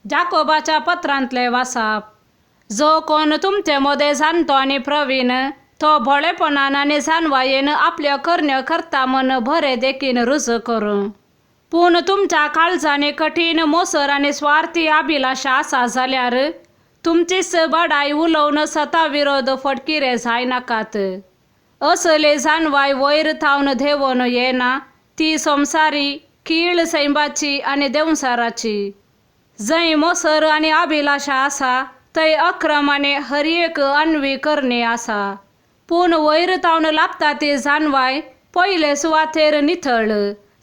जाकोबाच्या पत्रांतले वासाप. जो कोण तुमचे मदें जाणटो आनी प्रवीण तो भोळेपणान आनी जाणवायेन आपल्यो करण्यो करता म्हण बरे देखीन रुजू करूं. पूण तुमच्या काळजांनी कठीण मोसर आनी स्वार्थी अभिलाशा आसा जाल्यार तुमचीच बडाय उलोवन सता विरोध फटकिरे जायनाकात. असले जाणवाय वयर थावन देंवन येना, ती संवसारी कीळ सैंबाची आनी देंवचाराची. जंय मोसर आनी अभिलाशा आसा थंय अक्रम आनी हर एक अन्वी करणी आसा. पूण वयर थावन लाबता ती जाणवाय पयले सुवातेर नितळ,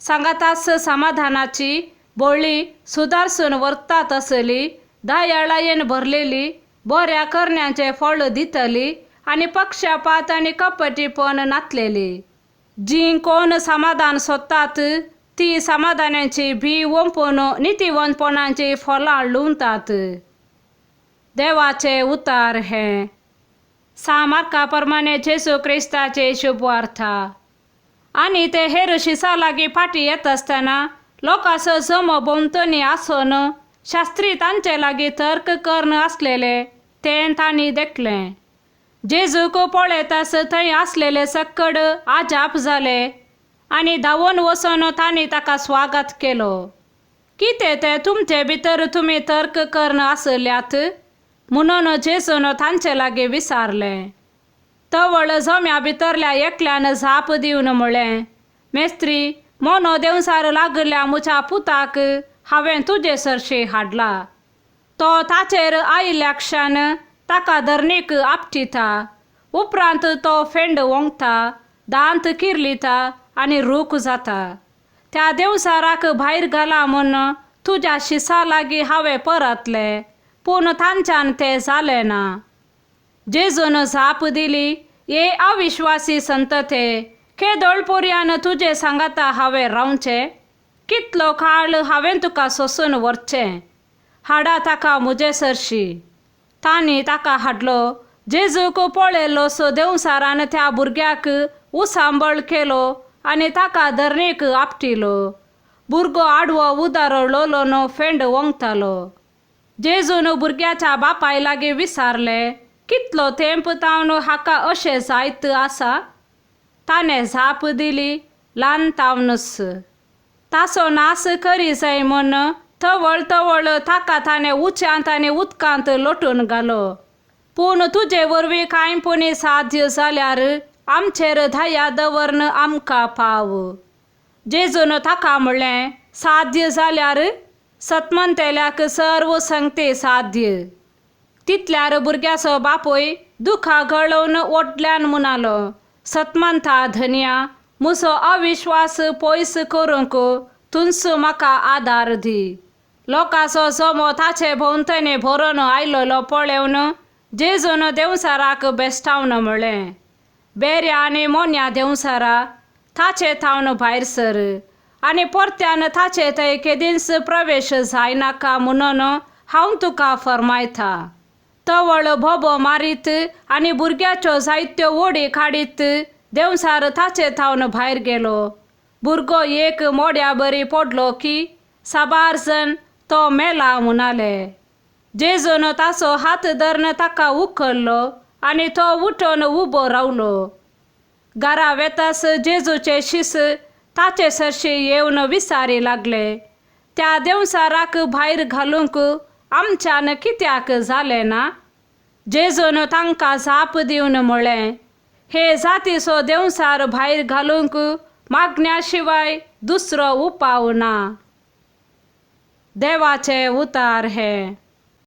सांगाताच समाधानाची, भोळी, सुदारसून व्हरतात असली, दयाळायेन भरलेली, बऱ्या करण्यांचें फळ दितली आनी पक्षपात आनी कपटीपण नातलेली. जीं कोण समाधान सोदतात ती समाधानाची भी ओंपून नितीवंतपणाची फळां लुंवतात. देवाचे उतार हे सा मार्का प्रमाणे जेजू क्रिस्ताचे शुभवार्ता. आनी ते हेर शिसा लागीं फाटीं येता आसतना लोकांचो जमो भोंवतणी आसून शास्त्री तांचे लागीं तर्क करून आसलेले तें तांणी देखलें. जेजूक पळयताच थंय आसलेले सक्कड आजाप जाले आनी धांवून वचून तांणी ताका स्वागत केलो. कितें तें तुमचे भितर तुमी तर्क करून आसल्यात म्हणून जेजून तांचे लागीं विचारलें. तवळ जम्या भितरल्या एकल्यान जाप दिवन म्हळें, मेस्त्री, मोनो देंवचार लागिल्ल्या म्हज्या पुताक हांवें तुजे सरशी हाडला. तो ताचेर आयिल्ल्या क्षण ताका धरणीक आपटिता. उपरांत तो फेंड ओंकता, दांत किर्लिता आनी रूख जाता. त्या देंवचाराक भायर घाला म्हूण तुज्या शिसा लागीं हांवें परतलें, पूण तांच्यान तें जालें ना. जेजून जाप दिली, ये अविश्वासी संतते, केदोळ पर्यान तुजे सांगाता हांवें रावचें? कितलो काळ हांवें तुका सोंसून व्हरचें? हाडा ताका म्हजे सरशी. तांणी ताका हाडलो. जेजूक पळयलो सो देंवचारान त्या भुरग्याक उसांबळ केलो आनी ताका धरणीक आपटिलो. भुरगो आडवो उदारो लोलो फेंड ओंकतालो. जेजून भुरग्याच्या बापाय लागीं विचारलें, कितलो तेंप तावन हाका अशें जायत आसा? ताणें जाप दिली, ल्हान तावनच. ताचो नाश करी जाय म्हूण तवळ तवळ ताका ताणें उच्यांत आनी उदकांत लोटून घालो. पूण तुजे वरवीं कांय पुणी साध्य जाल्यार आमचेर दया दवरून आमकां पाव. जेजून ताका म्हणलें, साध्य जाल्यार सतमंतेल्याक सर्व संगती साध्य. तितल्यार भुरग्याचो बापूय दुखां गळोवन व्हडल्यान म्हणालो, सतमंता धनया, म्हजो अविश्वास पयस करूंक तूंच म्हाका आदार दी. लोकांचो जमो ताचे भोंवतणी भरून आयलेलो पळोवन जेजून देंवचाराक बेश्टावन म्हळें, बेऱ्या आनी मोन्या देंवचारा, ताचे थावन भायर सर आनी परत्यान ताचे थंय केदींच प्रवेश जायनाका म्हणून हांव तुका फर्मायता. तवळ भोबो मारीत आनी भुरग्याच्यो जायत्यो वडी काडीत देंवचार ताचे थावन भायर गेलो. भुरगो एक मोड्या बरी पडलो की साबार जण तो मेला म्हणाले. जेजून ताचो हात धरून ताका उखल्लो आनी तो उठून उबो रावलो. घरा वेतास जेजूचे शिस ताचे सरशी येवन विचारी लागले, त्या देंवचाराक भायर घालूंक आमच्यान कित्याक जालें ना? जेजून तांकां जाप दिवन म्हळें, हे जातीचो देंवचार भायर घालूंक मागण्या शिवाय दुसरो उपाव ना. देवाचे उतार हे.